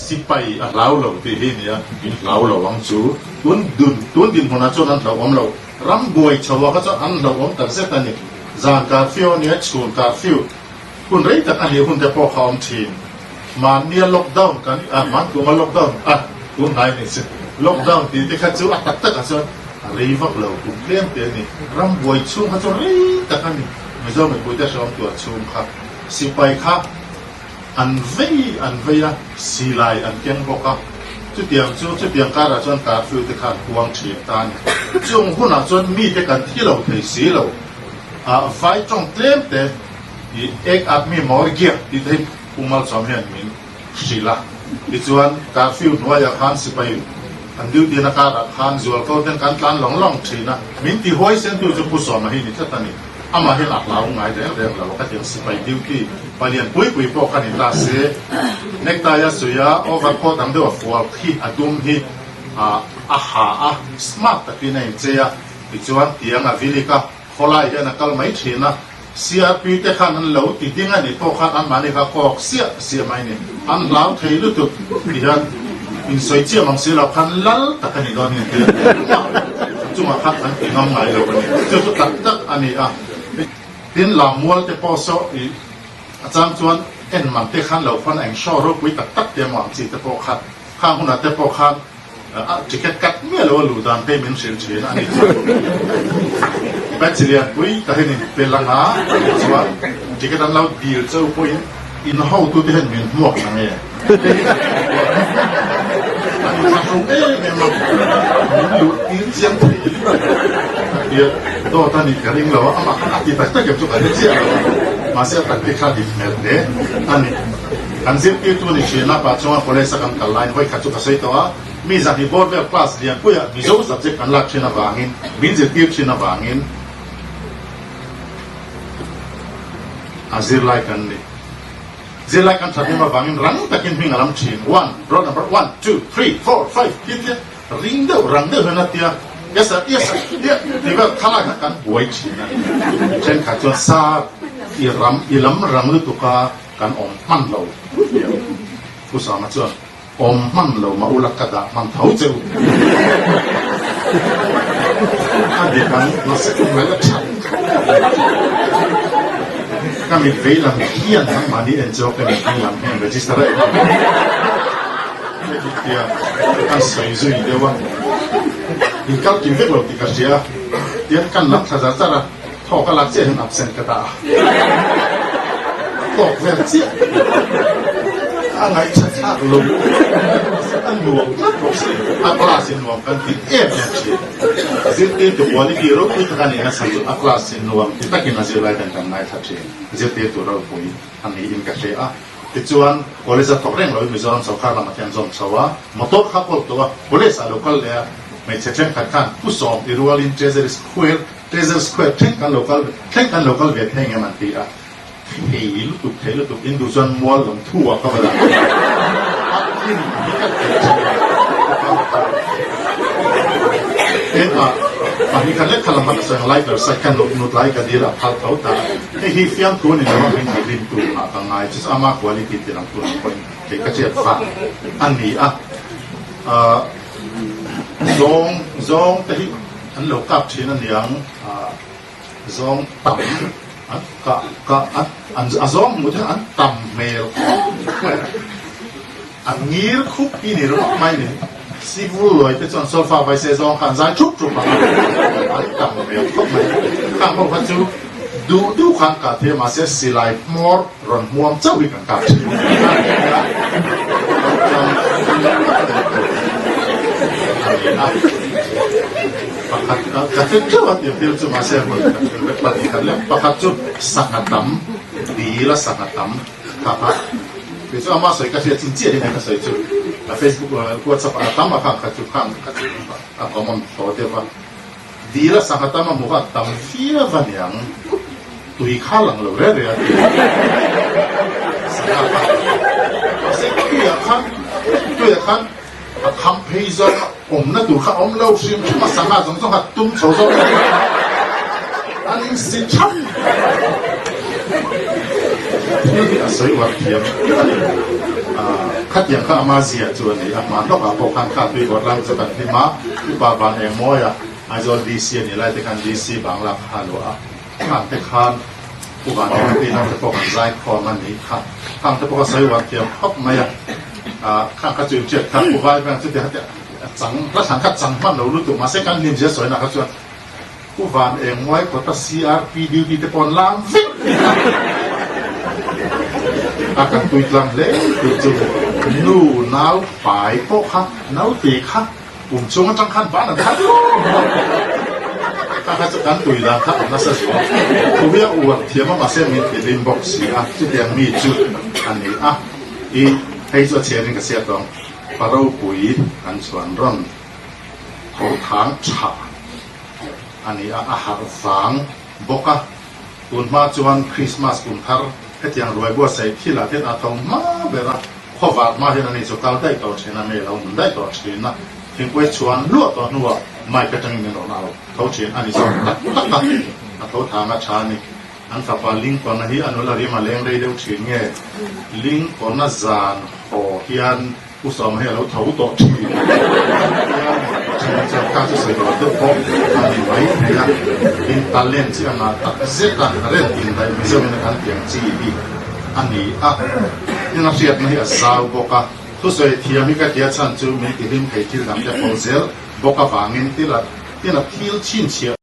Sipai a hlau lo tih hi nia, in hlau lo ang chu. Tun dun tun dinhmunah chuan an hlauhawm lo. Ram buai chho ah kha chuan an hlauhawm tak zet a ni. Zan curfew a nia, chhun curfew hun rei tak a nih hun te pawh kha awm thin. Mahnia lockdown kan a hman kuma lockdown a tun hnai ni si. Lockdown tih te kha chu a tak takah chuan a rei vak lo kum tlem te a ni. Ram buai chhung kha chu rei tak a ni. Mizo mipuite hrehawm tuar chhung kha sipai kha An vei an vei a, silai an keng bawk a. Chutiang chu chutiang karah chuan curfew te kha an puang thin ta a ni. Chung hunah chuan mite kan thi lo thei si lo. Ah vai tawng tlem te i ek aadmi mor gya tih te hi Pu Malsawm hian min hrilh a. Tichuan curfew hnuaiah khan sipai an duty na karah khan zualko ten kan tlan lawng lawng thin a. Min ti huaisen tu chu Pu Sawma hi ni tlat a ni. Amah hian a hlau ngai reng reng lo, ka tiang sipai duty palian pui pui pawh kha ni ta se, necktie a suih a, overcoat ang deuh a fual khi a dum hi a ha a, smart takin a inchei a, tichuan tiang a vilik a, khawlai hian a kal mai thin a, CRP te khan an lo ti ding a nih pawh khan anmahni kha kawk siah siah mai ni, an hlau thei lutuk ti hian insawi chiah mang si lo khan lal tak a nih dawn hi an ti a. Chungah khan an ti ngam ngai lo a ni. Chu chu tak tak a ni a. Tin, Lammual te pawh saw i a chang chuan en man te khan lo khuan eng show ropui tak tak te emaw ang chi te pawh khan khang hunah te pawh khan a ticket cut miah lo a luh dan phei min hrilh thin a ni chuan batch lian pui ka hian in pe lang a chuan ticket an lo dil cheu pawhin in hotu te hian min hmuak na nge. An inthla hruk em em a, min luh tir chiang thei a tia dawt a nih ka ring lo a, amah khan a ti tak tak em chu ka hre chiah lo a, mahse a tak te kha dik hmel hle a ni. Kan zirtirtu ni thin a, pa chunga college a kan kal laiin vawi khat chu ka sawi tawh a, mi zahni bawr vel class lianpuiah Mizo subject kan lak thin avangin, min zirtir thin avangin a zirlai kan ni. Zirlai kan that em avangin rang takin hming a lam thin, one, roll number one, two, three, four, five ti tia ring deuh rang deuh hian a tia, yes sir, yes sir, tia ti vel thlalak kha kan buai thin a ni. Thenkhat chuan sar i ram i lam rang lutuk a kan awm hman lo tia Pu Sanga chuan awm hman lo mah ula ka dah hman tho che u. A dik ang nasa tum mai la that Ka mit vei lam hian nangmahni en chu ka mit ding lam hian register a en tia kan sawi zui deuh a, in kal kim vek lo tih ka hria a, tian kan lam thla zar zar a, thaw ka lak chiah hian absent ka dah a, tawk vel chiah a ngaihṭha thlak lo a nuam tlat bawk si, a class in nuam kan ti em em thin, zirtirtu quality ropui tak a nih nasa chu a class in nuam ti takin a zirlai ten kan ngaithla thin, zirtirtu ropui a niin ka hria a, tichuan college a thawk reng loin Mizoram sawrkar lamah hian zawm chho a, motor kha kawl tawh a, college ah lo kal leh a, hmeichhe thenkhat khan Pu Sawm ti rualin Treasury Square Treasure Square thleng kan lo kal thleng kan lo kal ve thei ngem an ti a, thei lutuk thei lutuk in duh chuan mual lam thu ah ka va dah a in hi ka thei thin a tin ah pahnih khat lek kha lam kha ka sawi ang lighter side khan nut lai ka dil a phal tho ta hei hi fiamthu a ni lo a min ti rim tu ah ka ngai chu chu ama quality ti lang tur ang pawhin kei ka hriat vang a ni a ah zawng zawng te hi An lo kap thin a niang zawng tam an kah kah an an a zawng hmuh te an tam hmel khawp mai a, an ngir khup hi ni ringawt mai ni. Sivul luai te chuan solfa vai se zawng kha an zai thup thup ang a, an tam hmel khawp mai. Khang ho kha chu duh duh khan kah thei a mahse silai hmawr rawn hmuam chauh hi kan kap thin. A ni a. Pakhat ka hre teuh a tih thil chu mahse hmun ka thil vek pahnih khat leh pakhat chu sangha tam dil a sangha tam kha kha kei chu ama sawi ka hriat chin chiah hi ka sawi chu a facebook whatsapp ah a tam a khang kha chu khang kha chu a common tawh deuh a dil a sangha tam a hmuh kha a tam viau a niang tui kha lang lo reh reh a ti sangha kha mahse tuiah khan tuiah khan A kham phei zawng a awmna tur kha a awm lo hrim hrim a, sangha zawng zawng kha tum chho zawk a ni. An insi thap. Thil hi a sawi uar thiam a ni. Khatiang kha ama zia chu a ni a, hman lawkah pawh khan kha tui vawt lai chu kan hlim a, upa van eng mawi a, Aizawl DC a nih lai te khan DC bangla kha a luah a, khang te khan u van eng tui lam te pawh kan zai khawm a nih kha, khang te pawh kha sawi uar thiam khawp mai a, khang kha chu inhriat kha u vai veng chuti kha a chang hla thlan kha chang hman lo lutuk mahse kan hlim zia sawina kha chuan U Van Eng Muai kawta CRP duty te pawh an lam vek a, kan tui tlang hle tih chu nu nau pai pawh kha naute kha kum chhung atang khan ban an khat kha kha chu kan tui dan kha a nasa zual thu hi a uar thiam a mahse min ti hlim bawk si a chutiang mi chu a ni a i hei chu a chhiarin ka hriat tawh ang pa ropui kan chhuan rawn tho thang tha a ni a, a harh vang bawk a. Tun hma chuan Krismas kum thar hetiang ruai buatsaih thilah hian a tho hma ber a, khawvar hma hian ani chu kal daih tawh thin a, mel a awm daih tawh thin a, thingpui chhuan luah tawh hnuah mic atangin min rawn au tho thin a ni zawk tak tak a, a tho thang a tha a ni. An fapa Lincoln-a hi a nula rim a leng rei deuh thin nge Lincoln-a zan haw hian Pu Sawma hi a lo tho tawh thin a, chuan kha chu sawi tawh deuh pawh a ni mai thei a, tin talent chi anga tak zet a rent indaih Mizoin a kan tiang chi hi a ni a, tin a hriatna hi a zau bawk a, thusawi thiam hi ka tia chhan chu min tihlim thei thil dang te pawh zel bawk avangin tin a thil chhinchhiah.